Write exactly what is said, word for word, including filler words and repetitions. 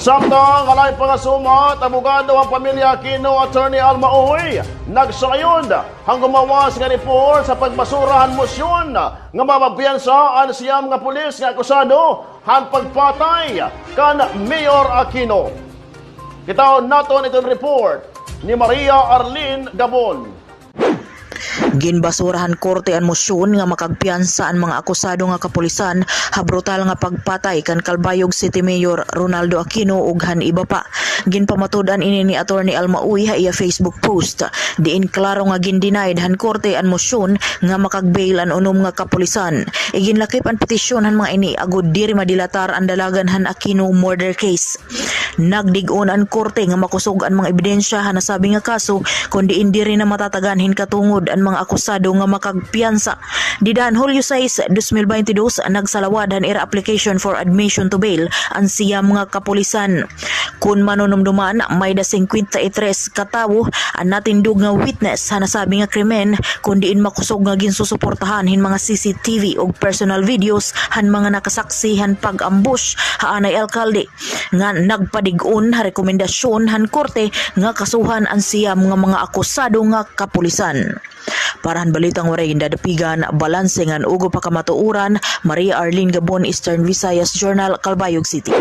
Samtang ha lain pa nga sumat, abogado han pamilya Aquino, Attorney Alma Uy, nagsayod han gumawas nga report sa pagbasura han mosyon nga mapapiyansa an siyam nga pulis nga akusado han pagpatay kan Mayor Aquino. Kitaon naton iton report ni Maria Arlene Gabon. Ginbasura han korte an mosyon nga makagpiyansa an mga akusado nga kapulisan ha brutal nga pagpatay kan Calbayog City Mayor Ronaldo Aquino ug han iba pa. Ginpamatud-an ini ni Attorney Alma Uy ha iya Facebook post, diin klaro nga gin-denied han korte an mosyon nga makag-bail an unom nga kapulisan. Iginlakip an petisyon han mga ini agod diri madilatar an dalagan han Aquino murder case. Nagdig-on an korte nga makusog an mga ebidensya han nasabi nga kaso, kon diin diri na matatagan hin katungod an mga akusado nga makagpiyansa. Dida han Hulyo sais, dos mil baynte dos, nagsalawad han ira application for admission to bail an siyam nga kapulisan. Kon manunumduman, may-da singkwenta y tres ka tawo an natindog nga witness han nasabi nga krimen, kon diin makusog nga ginsusuportahan hin mga C C T V ug personal videos han mga nakasaksi han pag-ambush ha anay alkalde nga nagpadig-on ha rekomendasyon han korte nga kasuhan an siyam nga mga akusado nga kapulisan. Para han balitang waray gindadapigan, balanse ngan ugop ha kamatuoran, Maria Arlene Gabon, Eastern Visayas Journal, Calbayog City.